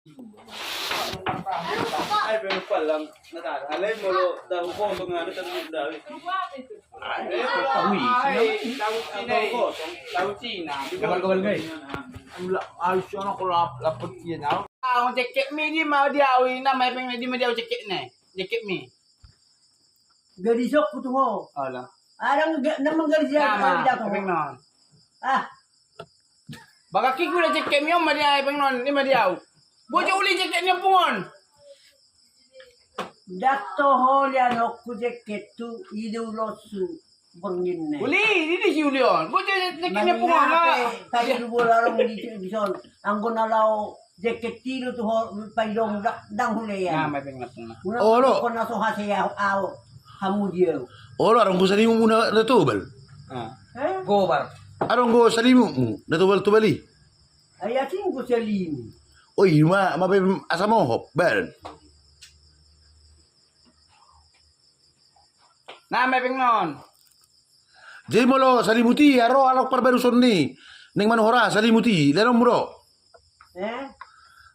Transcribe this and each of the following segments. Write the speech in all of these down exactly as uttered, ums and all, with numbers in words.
Ayo, sana ko lap-, lapet dia, nah. Ah, jeket mi di ma dia, ui, nama epeng di ma dia, jeket ne. Jeket mi. Gadis aku tu ho. Alah. Adong ga-, nama gadis ya, nama, epeng non. Ah. Bagak iku da jeket mi on ma dia, epeng non, ni ma dia. Bojo uli jeket ni ompung on. Dato ho lian okku jeket tu idu losu. Uli, ini si uli on. Bojo jeket ni ompung on. Tadi lu bola rong di, di son. Anggo na lao jeket tilu tu ho, paidong da-, dang hule ya. Nama epeng na ompung na. Olo. Kona so hase ya, au. Hamu dia. Olo, arong go salimu na, na tobal. Ah. Eh? Gobar. Arong go salimu na tobal-tobal i. Ai asing go salimu. Oi, ma, ma pe asa mohop, badan. Nama epeng non. Jadi molo salimuti, aro alok parbaruson ni. Neng manuhora salimuti, lenon mu do. Eh?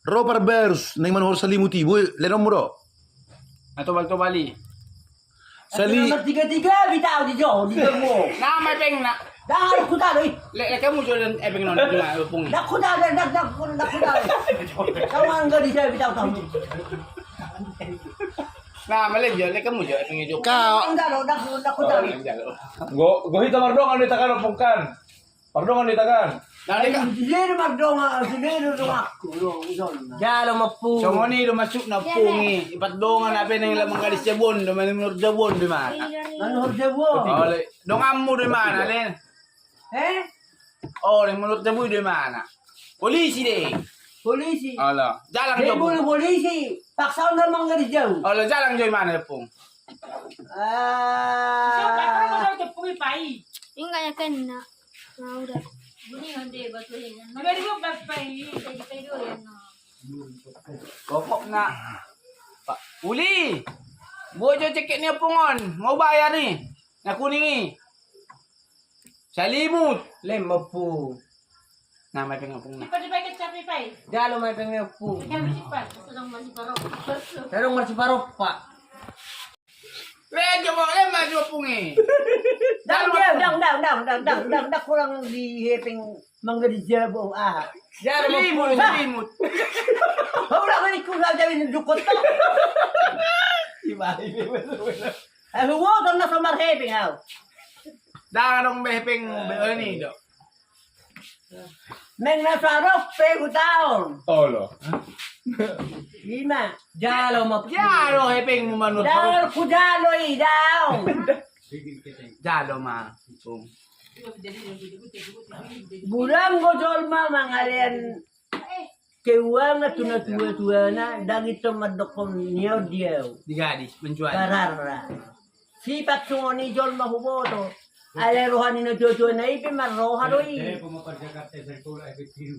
Ro parbarus, neng manuhor salimuti, boi, lenon mu do. Na tobal-tobal i. Sali- Nomor tiga tiga, bintang di jo, di jo. Nama epeng na. Dah, aku tahu, ih. Le, le, kamu jualan epeng non, di mana, ompung? Dah, aku tahu, dah, dah, dah, aku tahu. Kamu anggo di saya, bintang tahu. Nah, male jo, le kamu jo, epeng jo. Kau. Enggak lo, dah, dah, aku tahu. Go, go hita mardongan di tangan ompung kan. Pardongan di tangan. Nah, deka. Sudena mardongan, sudena donganku. Jalo ma ompung. Songon i do maksudna ompung i. Ipardongan ape nang ila manggadis jabu on do, manuhor jabu on do imana. Manuhor jabu on. Donganmu do imana, le. Eh? Oh, le manuhor jabu do imana. Polisi de. Polisi. Olo, jalang jo. Polisi. Paksa on manggadis jabu. Olo, jalang jo imana ompung. Ah. Ingat ya kena. Nah, udah. Bunyi nanti batu ini. Tiba-tiba bapak ini, saya kita itu ya, no. Pokokna. Pak, uli. Bojo jeket ni ompung on. Mau bayar ni. Na kuning i. Salimut. Lem ompung. Nama epeng ompung na. Dipakai capi pai. Jalo ma epeng ompung. Ikan bisipan. Sedang masih parok. Sedang masih parok, Pak. Weh, coba, eh, maju pungi. Dang, dang, dang, kurang di hepeng mangga di jabu, ah. Selimut, selimut. Kau udah beri kurang jadi dukut. Eh, huo, tong na somar hepeng, au. Dang, dong, be hepeng, be ni, dok. Meng na so adong pe hutaon. Olo. Ima. Jalo ma. Jalo hepengmu manurhon. Jalo ku jalo i daong. Jalo ma. Bulang go jolma mangalean keuangan tu na tua-tuana, dang i tong mandokkon ni au dia. Di gadis, menjual. Bararra. Sifat songon i jolma huboto. Alai roha ni na tua-tuana i pe marroha do i.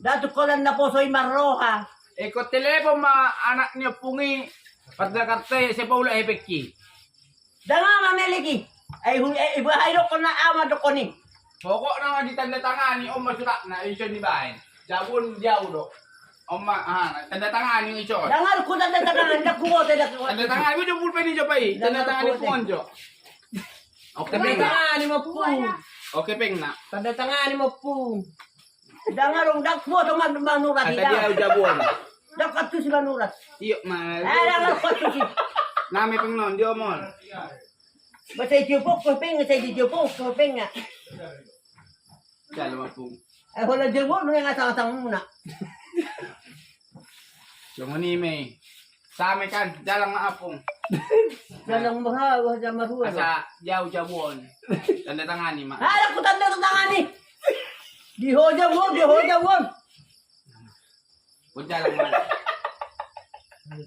Datu kolan na poso i marroha. Ikon telepon ma anak ni ompung i. Pas Jakarta i, sepaulak hepengki. Dang ama meleki. Ai hu-, eh, ibu hai dokkon na ama dokkon i. Pokokna ma ditanda tangani, on ma suratna, ison dibaen. Jabun jauh do. Oma, ah, tanda tangani ison. Dang aru ku tanda tangani, dang ku boto, dang ku boto. Tanda tangani, udah pulpen i jo pai. Tanda tangani pungon jo. Oke, tanda tangani ma pung. Oke, peng na. Tanda tangani ma pung. Dang aru, dang ku boto man-, manurat. Tanda dia udah buan. Dang kartu si manurat. Iyo, ma. Eh, dang aru kartu si. Nama peng non, dia mon. Ba sai diopok ko hepeng, sai diopok ko hepeng. Jalo ma pung. Eh, holan jabu on nunga asang-asang muna. Songon i me. Same kan, jalang ma pung. Jalang ma, wah, jamarua. Asa jau jabu on. Tanda tangani ma. Ada ku tanda tangani. Di ho jabu on, di ho jabu on. Bojalan mana?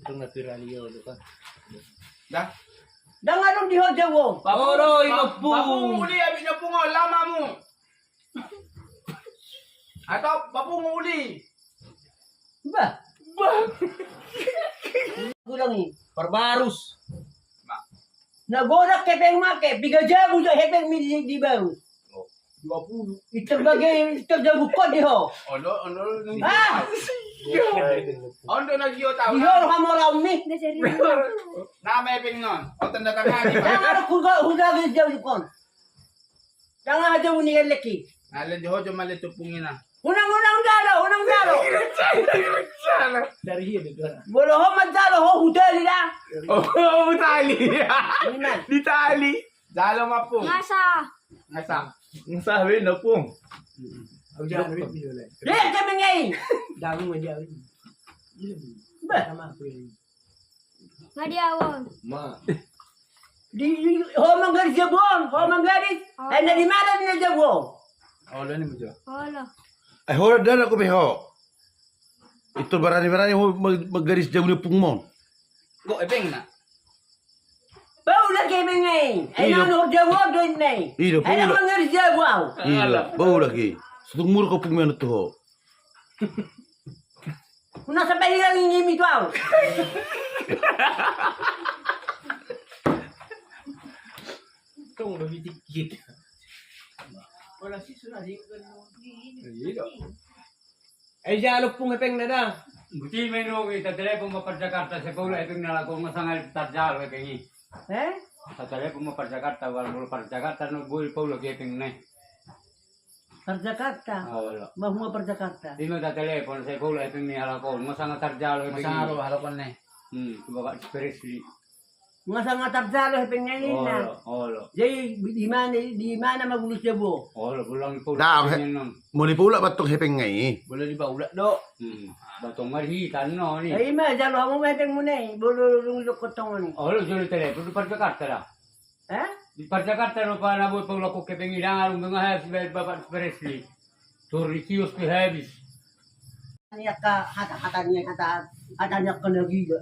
Tengah viral yo tu kan. Dah. Dang adong di ho jabu on. Olo, i ma pung. Bapumu uli, abis na pung on, lamamu. Atau bapumu uli. Bah. Bah. Ulang i. Parbarus. Na godang hepeng make, piga jabu jo hepeng mi di, di baru. Dua puluh. Iter bage, iter jabu kau di ho. Ondo, ondo. Ah! On do na gio tau. Gio do kamu laum ni. Nama Epeng non. Otan datang lagi. Jangan aku gak udah dia jauh kon. Jangan aja unik lagi. Nah, lihat jauh cuma lihat tupung ini. Unang unang jalo, unang jalo. Dari dia dia. Bolo ho manjalo ho hutali da. Oh, hutali. Di tali. Jalo ma pung. Ngasa. Ngasa. Ngasa be na pung. Dia kami ngai. Damu aja. Bah. Sama aku ini. Nggak dia awal. Ma. Di ho manggaris jabu on, ho manggaris. Enda di mana di jabu on? Olo ni mujo. Olo. Eh ho dana ko be ho. Itu barani-barani ho manggaris jabu ni pung mon. Go Epeng na. Bau lagi mengai. Ai nanu jabu do inai. Ido bau lagi. Ido bau lagi. Setung mur ko pung menu tu ho. Una sampai hilang ini mi tu au. Tong do bitik git. Wala si suna di. Ido. Eh, jalo pung Epeng na da. Buti main rogi ta telepon ma par Jakarta, saya paula Epeng na lako, nggak sangat tar jalo Epeng i. Eh? Ta telepon ma par Jakarta, wal bol par Jakarta no boi paula Epeng na. Par Jakarta. Olo. Mahua par Jakarta. Ima ta telepon, saya paula Epeng ni halakon, nggak sangat tar jalo Epeng. Masaro halakon ne. Hmm, coba Pak Presli. Nga sanga tarjalo hepeng na ninna. Olo, olo. Jadi di mana, di mana ma bulus jabu? Olo, pulang di paulak. Molo di paulak batong hepeng na i. Molo di paulak do. Hmm. Batong ma di hitan no ni. Ima jalo hamu ma hepeng muna i. Molo dung didok kotong ni. Olo, jolo telepon di par Jakarta da. Hah? Di par Jakarta do pa na boi paulak hepeng i, dang dung denggan habis bayar Bapak Presli. Tor di kios pe habis. Ni angka hata-hata ni angka hata, hata ni angka na gila.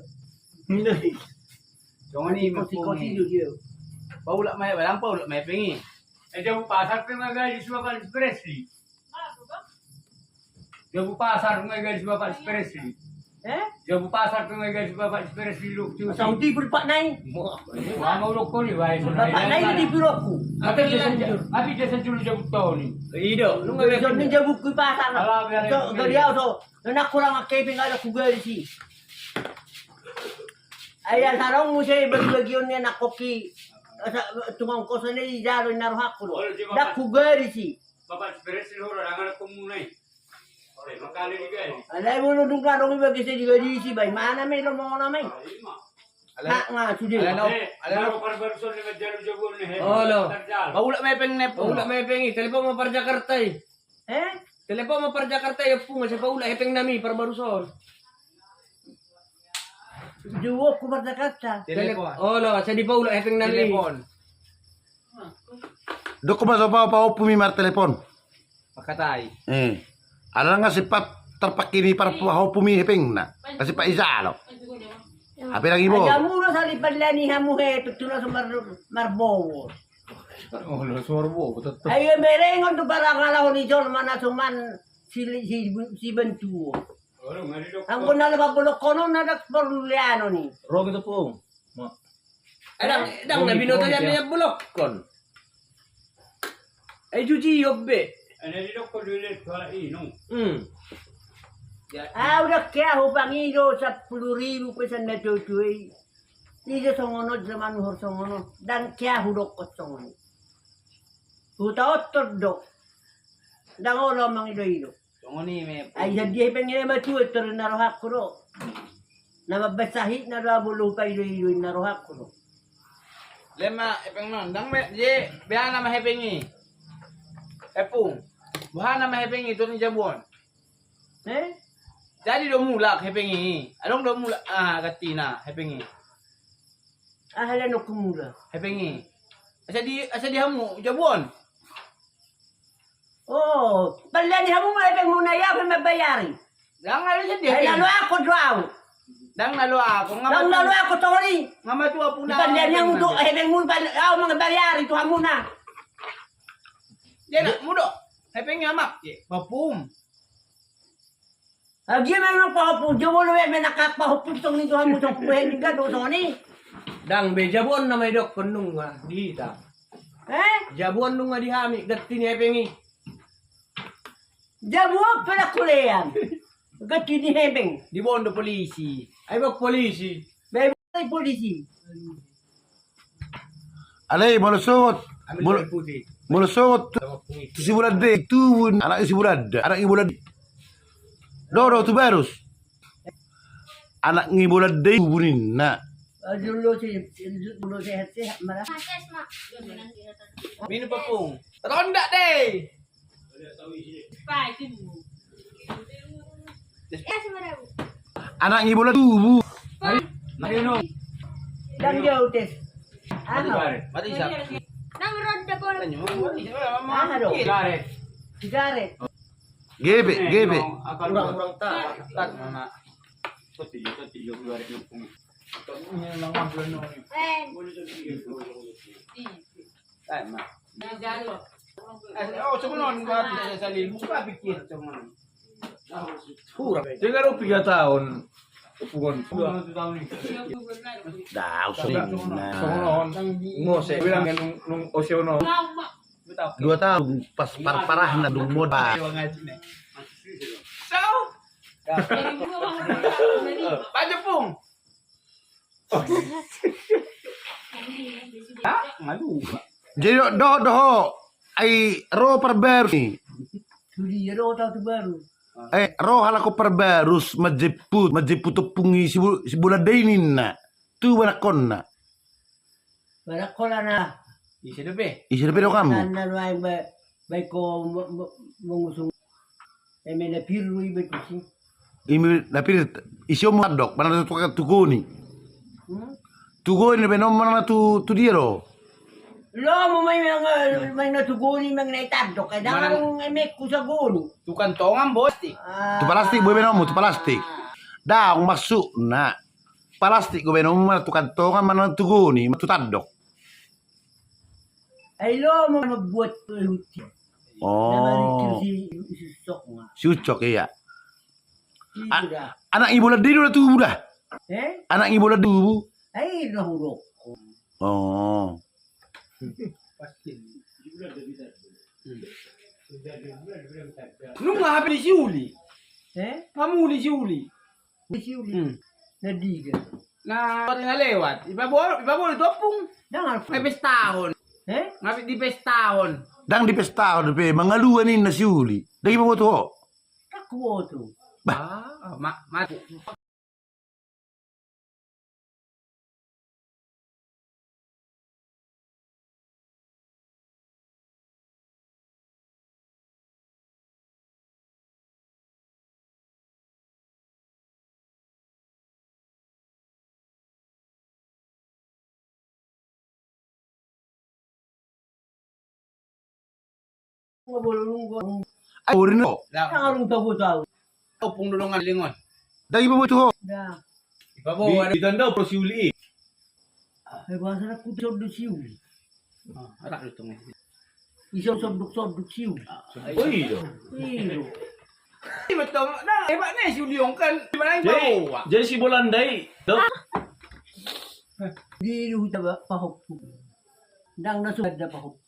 Songon i ma. Paulak ma hepeng, paulak ma hepeng i. Eh, jabu pasar pe ma gadis Bapak Presli. Jabu pasar ma gadis Bapak Presli. Eh? Jabu pasar pe ma gadis Bapak Presli lu. Saudi berpak nai. Wah, mau rokok ni, wah. Bapak nai di birokku. Tapi dia sanjul, tapi dia sanjul jabu tau ni. Ido. Lu nggak jabu ku pasar. Alah, biar. Gari au so. Nang kurang ake pe nggak ada kugaris i. Ai sarong muse bagi-bagion ni anak koki. Tukang kosan ni jalo na rohakku do. Ndak kugaris i. Bapak Presli lo, dang ada komunai. Alai molo dung na dong i bagi sai digadisi, bai mana me lo mona me. Hak nga sude. Olo. Paulak ma hepeng na, paulak ma hepeng i, telepon ma par Jakarta i. Eh? Telepon ma par Jakarta i, ompung, asa paulak hepeng nami parbaruson. Jawab ku par Jakarta. Telepon. Olo, asa dipaulak hepeng nami. Telepon. Dok ma so pahompu mi martelepon. Pakatai. Eh. Ala nga sempat tarpakini par pahompu mi hepeng na. Nga sempat ijalo. Hape lagi bo. Aja mulu sali pallani hamu he, tutuna sumar marbowo. Oh, lo sumar bowo, betul. Ayo merengon tu barang ala honi jol mana suman si si si bentuo. Anggo na loba bolok kono na dak porlu leanon i. Rogi tu pung. Dang, dang na binoto dia bolok kon. Ai juji obbe. Ana didok ko dule tuala inu. Hmm. Au dak ke ahu pangido sappulu ribu pe sanda tutu i. Ido songon on zaman uhor songon on. Dang ke ahu dokkon songon i. Huta ottod do. Dang olo mangido-ido. Songon i me. Ai jadi hepeng i ma tuo tor na rohakku do. Na mambaen sahitna do ahu molo hupaido-ido i na rohakku do. Lema hepeng non, dang be, je, beha nama hepeng i. Hepung. Boha nama hepeng i, tor ni jabu on. Eh? Jadi do mulak hepeng i. Adong do mulak, ah, gantina hepeng i. Aha le nokku mulak. Hepeng i. Asa di, asa di hamu jabu on. Oh, pallani hamu ma hepeng muna i, au pe mambayari. Dang na loakon do au. Dang na loakon, dang na loakon tong i. Nga matua puna. Pallani hamu do hepeng muna, au mambayari tu hamuna. Dia nak mudo. Hepeng i amak. Papum. Agia memang pahompu, jo molo be menakak pahompu tong ni tu hamu tong buhen ni gado songon i. Dang be jabu on nama idokkon nunga di hita. Eh? Jabu on nunga di hami, ganti ni hepeng i. Jabu on pe na kulean. Ganti di hepeng. Di bondo polisi. Ai bang polisi. Bang polisi. Alai molo songot, molo, molo songot tu, tu si Bolanda i tubu anak ni si Bolanda, anak ni Bolanda i. Do do tu barus. Anak ni Bolanda i tubu ninna. Minum papung. Ronda dei. Anak ni Bolanda tubu. Dang jauh tes. Mati sa. Dang ronda bola. Aha do? Sigaret. Sigaret. Gebe, gebe. Kurang, kurang tak. Tak mana. Soti, soti, soti. Tiga puluh tiga tahun. Dau songon. Songon. Mose bilang nung, nung osiono. Dua tahun pas par-, parahna dung modal. Pajepung. Jadi dohot, dohot. Ai ro parbarus ni. Sude ro tahu tu baru. Eh, ro halak on parbarus manjemput, manjemput ompung i si Bo-, si Bolanda i ninna. Tu banakkonna. Banakkonna na. Ise dope? Ise dope do kamu? Tanna doang ba-, baik ko mo-, mo-, mengusung. Eme na piru iba tusi. Ime na piru isi omu tandok, mana tu, tu goni. Hmm? Tu goni na baenon mana tu, tu dia do? Lomo ma i, ma i na tu goni, ma i na i tandok, ai dang emekku sagoni. Tu kantongan bos ti. Ah. Tu palastik boi baenonmu, tu palastik. Dang maksudna. Palastik do baenonmu mana tu kantongan, mana tu goni, mana tu tandok. Ai lomo mambuat ruti. Oh. Na marikir si, si Ucok nga. Si Ucok, iya. Iya. A-, anak ni Bolanda i do na tubu da? Eh? Anak ni Bolanda i tubu? Ai na hudok. Oh. Nunga hape di si Uli. Eh? Mamuli si Uli. Di si Uli. Hmm. Na diga. Na, na lewat. Iba bol-, iba bol di topung. Dang alku. Ngai pestahon. Eh? Ngai di pestahon. Dang di pestahon pe, mangalua ninna si Uli. Dang iba boto ho. Aku boto. Bah. Ah, ma-, ma-, Ai, boru no. Dang arung tahu tahu. Opung dolongan lingon. Dang iba boto ho. Dang. Iba boto. Di tanda pro si Uli. Eh, bahasa aku sodok si Uli. Ah, arak lu tong. Iso sodok-sodok si Uli. Oh, iyo. Iyo. Iba tong, nah, hebat nih si Uli on kan. Di mana jadi, bawa? Jadi si Bolanda i. Di huta ba-, pahoppu. Dang na sudah ada pahoppu.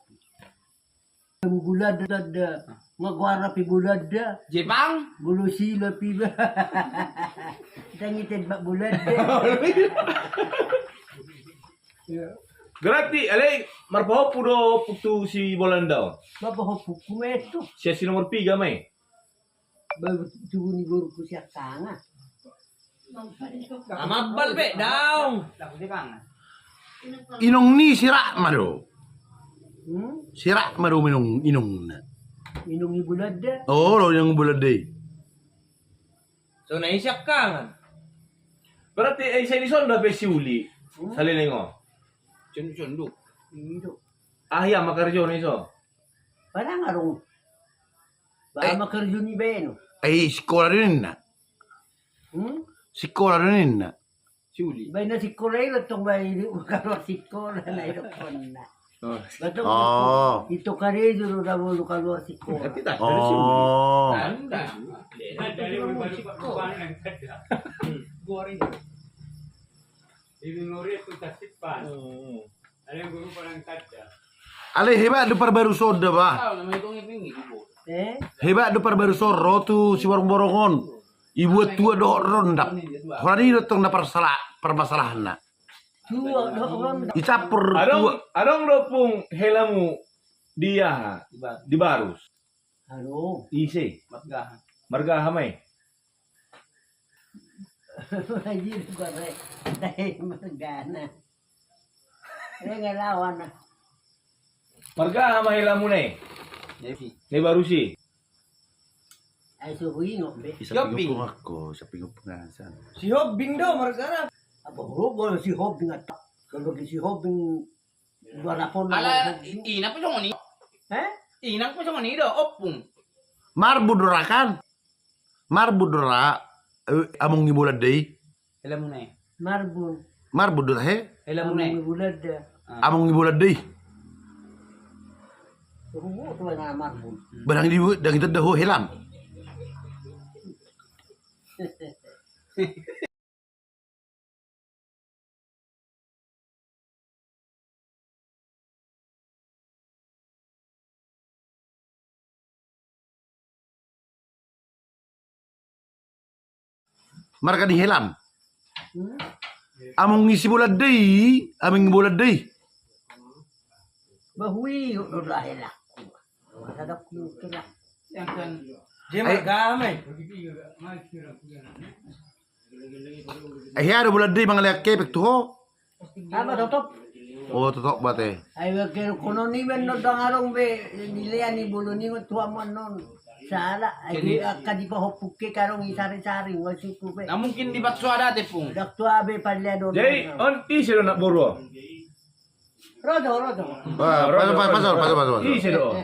Bulanda tanda. Nga goarna pe Bulanda. Jepang? Bolo sila pe iba. Dang i tembak Bulanda. Berarti alai marpahoppu do ompung tu si Bolanda on? Marpahoppu ku metu. Sian si nomor piga ma i? Baru tubu ni boruku sian tanga. Amambal be daong. Inong ni si Rahma do. Hmm? Si Rahma do inong, inongna. Inong ni Bulanda. Oh, lo inong Bulanda i. So na i sian tangan. Berarti, eh, sai dison dope si Uli. Hmm? Saleleng on. Conduk-conduk. Iyo. Ah, iya, makarjo ni so. Padang arung. Ba, eh, makarjo ni baen. Eh, sikola do ninna. Hmm? Sikola do ninna. Si Uli. Baen na sikola i, tong baen i, kaluar sikola, na i do konna. Oh. Ba tong, oh, ito karejo do da bolu kaluar sikola. Berarti tak ada si Uli. Oh. Tanda. Tanda. Hmm. Alai hebat do parbaruson da, bah. Eh? Hebat do parbaruson ro tu Siborongborong on. Ibuat tua dohot rondap. Holan i do tong na parsala-, parmasalahanna. Tua dohot rondap. Icampur tua. Adong, adong do pung helamu di aha? Di Barus. Halo. Ise? Marga aha? Marga aha ma i? Lagi do gua re. Dai margana. Re ngelawan. Marga aha ma helamuna i? Devi. Devi Barusi. Ai so huingot be. Si Hobbing. Si Hobbing do margana. Apa huruf boleh si Hobbing atau kalau si Hobbing. Ala inang pe songon i. He? Inang pe songon i do, ompung. Marbun do ra kan? Marbun do ra, eh, among ni Bolanda i. Helamuna i. Marbun. Marbun do he? Helamuna i. Among ni Bolanda. Ah. Among ni Bolanda i. Tuhu tuhu na Marbun. Barang di, dang itu dah helam. Marga ni helam. Hmm? Among ni si Bolanda i, among ni Bolanda i. Bahui, udah helam. Dia marga ama i. Ai hea do Bolanda i mangalean hepeng tu ho? Apa totop? Oh, totop bate. Ai bage kono ni ben no dang adong be dilean ni bolon i tu aman non. Sala ai angka di pahopuk ke karong i sari-sari nggo suku be. Na mungkin di bakso ada tepung. Dak tua be palia do. Jadi on ise do nak boru. Rodo, rodo. Pasol, pasol, pasol, pasol. Ise do.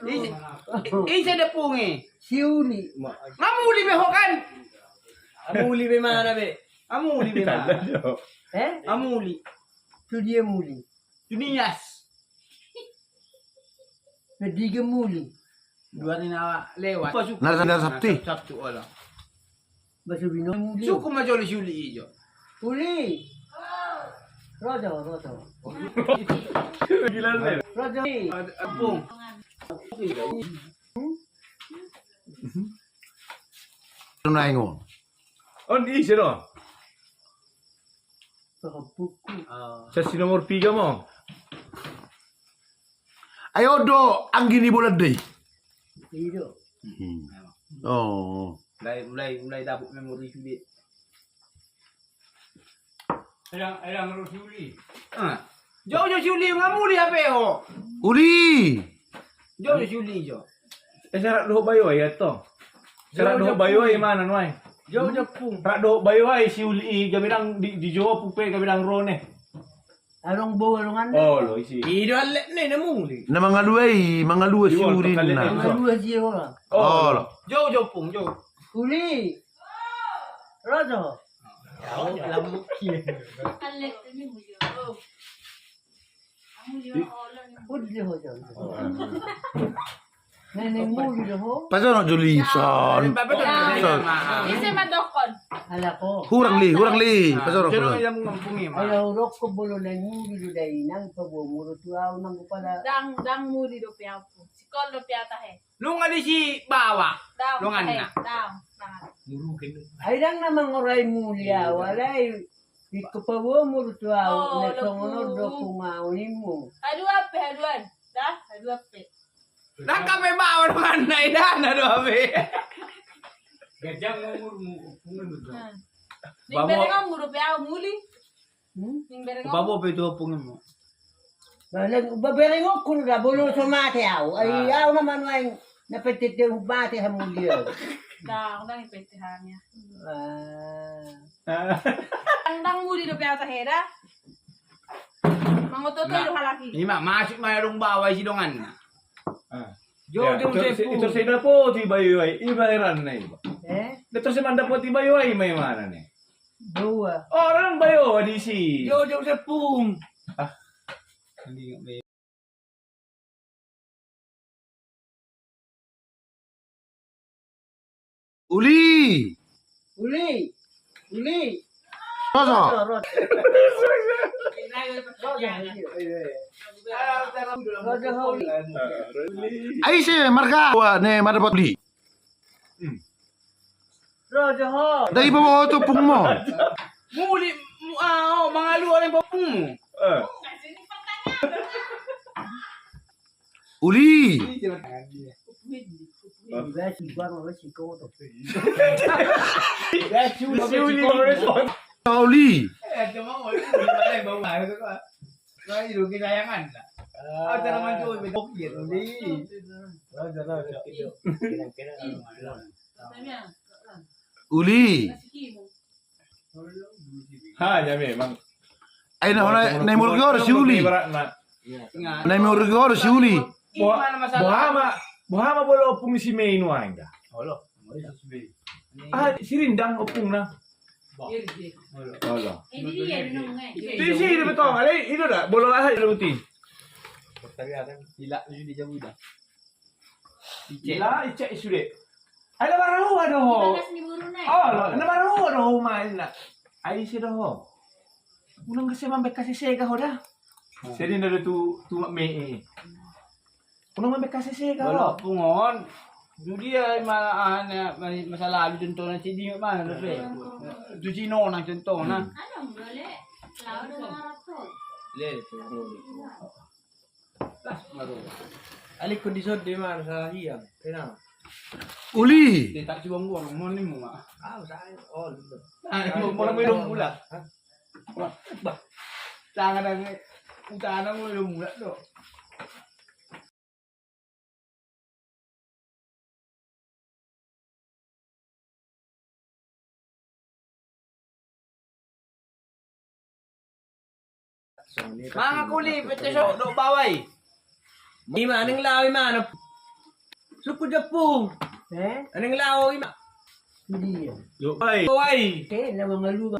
Ise, ise do pungi. Si Uli. Nga muli be ho kan? Nga muli be mana be? Nga muli be mana? Eh? Nga muli. Tu dia muli. Tu nias. Berdiga muli. Dua ni na lewat. Nara sandar Sabtu. Sabtu ola. Basu bino muli. Suku ma jolo si Uli ijo. Uli. Rojo, rojo. Gila nih. Rojo. Apung. Naingo. On ise do. Sa si nomor piga mo. Ayo do anggi ni Bolanda i. Ido. Oh. Mulai, mulai, mulai dapot memori sude. Elang, elang ro si Uli. Ah. Jo, jo si Uli, nga muli hape ho. Uli. Jo, jo si Uli, jo. Eh, sarat dohot bayo ai, ato. Sarat dohot bayo ai, mana nuai. Jo, jo pung. Sarat dohot bayo ai, si Uli i, gabe dang di, di jo pung pe, gabe dang ro ne. Adong bou adong ande. Oh, lo isi. Ido alek ne na muli. Na mangalua i, mangalua si Uli na. Mangalua si Uli. Oh, lo. Jo, jo pung, jo. Uli. Rojo. Alek ne muli. Pudi ho jo. Neneng muli do ho. Pajonok jolison. Ise mandokkon. Hurang li, hurang li. Pajonok. Ala hurang ko bolo na muli do dainang paboa mulu tu au nang pala. Dang, dang muli do pe au. Sikol do pe au tahe. Nunga disi bawa. Dang, dang. Ai dang na mangorai muli au alai. Iko paboa mulu tu au na songon on do pungaon i mu. Haduan pe, haduan. Dah, haduan pe. Nangka pe bawa dongan na idana do abe. Gajang umurmu, umurmu. Ning bereng umur pe au muli. Ning bereng umur. Bawa pe tu pungaon mu. Babereng ukun da bolo so mate au. Ai au na manuaeng na pete te mate hamu dia. Dang, dang pete hamia. Dang, dang muli do pe au tahe da. Mangoto-oto do halak i. Ima masuk ma adong bawa isi dongan. Jo, jo, jo. Itu saya dapat di bayu ai, iba heran na iba. Eh? Itu saya mandapat di bayu ai, mai mana nih? Dua. Orang bayo di si. Jo, jo, sepung. Ah. Uli. Uli. Uli. Rojo. Rojo. Ai ise marga ne madapot Uli. Dai bawa tu pungmu. Muli, ah, oh, mangalu oleh pungmu. Uli. Uli. Uli. Ha, ya memang. Ai na, na, na imur gor si Uli. Na imur gor si Uli. Boha ma, boha ma bolo ompung si Mei nuaeng da. Ah, si Rindang ompungna. Olo. Di sini betul kali, itu da. Bolo aha itu ti. Ila, icek sude. Ai na marhua do ho. Oh, na marhua do ho ma ina. Ai ise do ho. Unang gese mambaen hasesega ho da. Jadi na do tu, tu mak me. Unang mambaen hasesega ho. Pungon. Tu dia ma, ah, na, ma, masa lalu contohna si di mana do pe. Tu si nona contohna. Lele. Alai kondisi on de ma salah hian. Kena. Uli. Tidak cuma gua ngomong ni mua. Ah, saya. Oh, lu. Ah, mau mau minum bulat. Bah. Tangan tangan. Utana mau minum bulat do. Mangakuli pete so do bawai. Ima aning laho ima na. Suku Jepung. Eh? Aning laho ima. Dia. Bawai. Bawai. Eh, nama malu.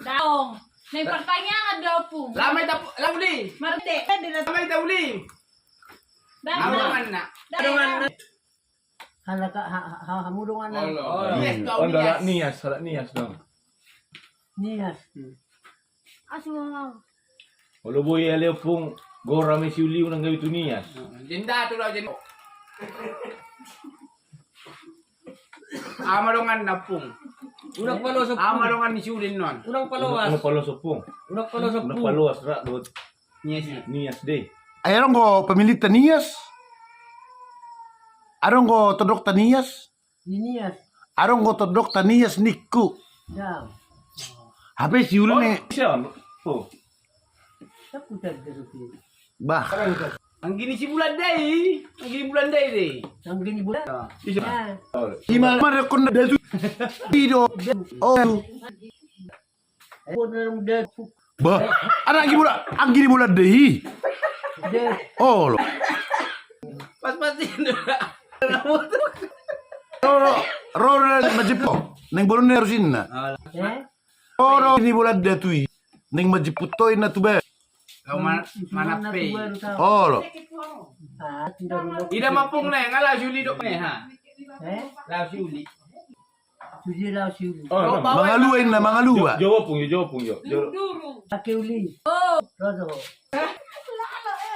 Daong. Nai pertanyaan do pung. Lamai tapu, lamuli. Marte. Lamai tauli. Daong. Daong. Daong. Halak ha, ha, ha, hamu dongan na. Olo. Nias, tau. Nias. Halak Nias, halak Nias dong. Nias. Asu mau. Olo boi ale pung gora me si Uli unang gabe tu Nias. Jenda tu lo jenda. Ama dongan na pung. Unang paloas ompung. Ama dongan ni si Uli non. Unang paloas. Unang paloas ompung. Unang paloas ompung. Unang paloas ra do. Nias. Nias de. Ai adong do pemilihta Nias. Adong do tondokta Nias. Nias. Adong do tondokta Nias ningku. Hape si Uli ne. Bah. Anggini si Bulan dai. Anggini Bulan dai de. Anggini Bulan. Ima markon na datu. Ido. Oh. Bah, anak gini bola, anggini bola dei. Olo. Pas pas ini. Roro, roro na majipu. Neng bolon ni harus inna. Roro ni bola dei tu i. Neng majipu to inna tu be. Mana pe. Olo. Ida ma pung ne, nga la suli dok ne ha. La suli. Mangalua inna, mangalua. Jawa pung, jawa pung, jawa. Ake uli. Rodo.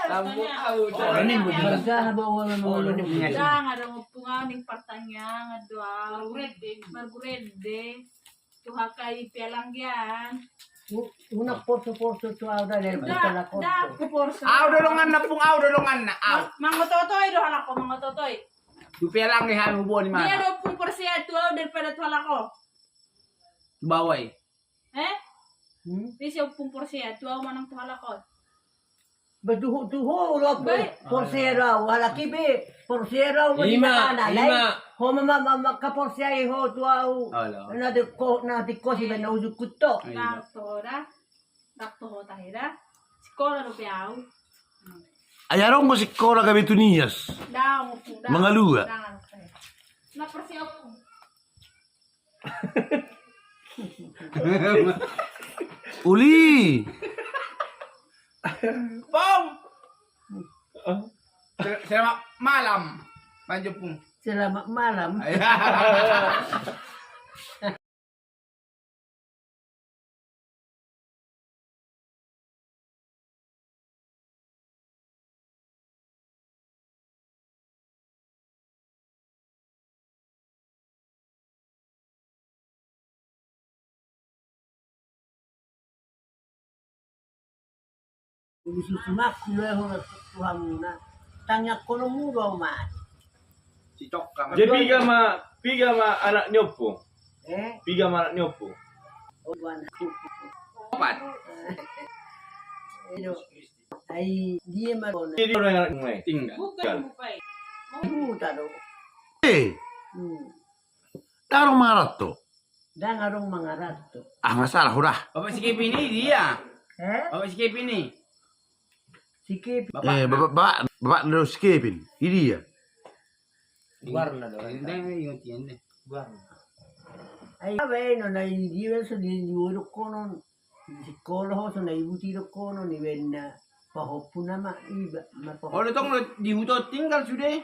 Marga ha bawa ngolo. Jang ada ngopung au ning pertanyaan doang. Margurende. Tu hakai pialang gian. Unang porso-porso tu au da. Au do donganna pung, au do donganna au. Mangototoi do halako, mangototoi. Tu pialang ni hami huboni mana. Dia do pung porsea tu au daripada tu halako. Tu bawai. Eh? Dia sia pung porsea tu au manang tu halako. Betuhu tuhu lo. Porsea do au halak i be. Porsea do au. Ima, ima. Ho ma ma ma kaporseai ho tu au. Na tingko, na tingko si bana ujung kutto. Dakto da. Dakto ho tahe da. Sikola dope au. Ai adong do sikola gabe tu Nias. Mangalua. Na porsea. Uli. Pom. Selamat malam. Manjupung. Selamat malam. Uli susu makku lo ho tu hamuna. Tangiangkononmu do au mati. Jadi piga ma, piga ma anak ni ompu? Eh? Piga ma anak ni ompu? Opat. Ai dia ma. Jadi orang anak mulai tinggal. Buta do. Eh. Dang adong mangaranto. Dang adong mangaranto. Ah, masalah udah. Bapak si Kevin ini dia. Eh? Bapak si Kevin ini. Si Kevin. Eh, bapak, bapak, bapak do si Kevin. Ini dia. Warna do. Warna. Ai baen on, ai dia so di, di odok konon. Sikola ho so na ibuti do kono ni wenna. Pahopuna ma iba ma pahopuna. Olo tong lo di huta tinggal sude.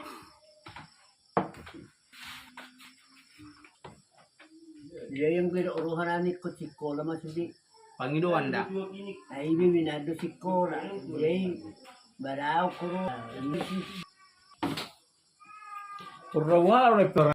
Dia yang gue do rohana ni ko sikola ma sude. Pangidoan da. Ai be minado sikola. Jadi barau koro. Pura waro.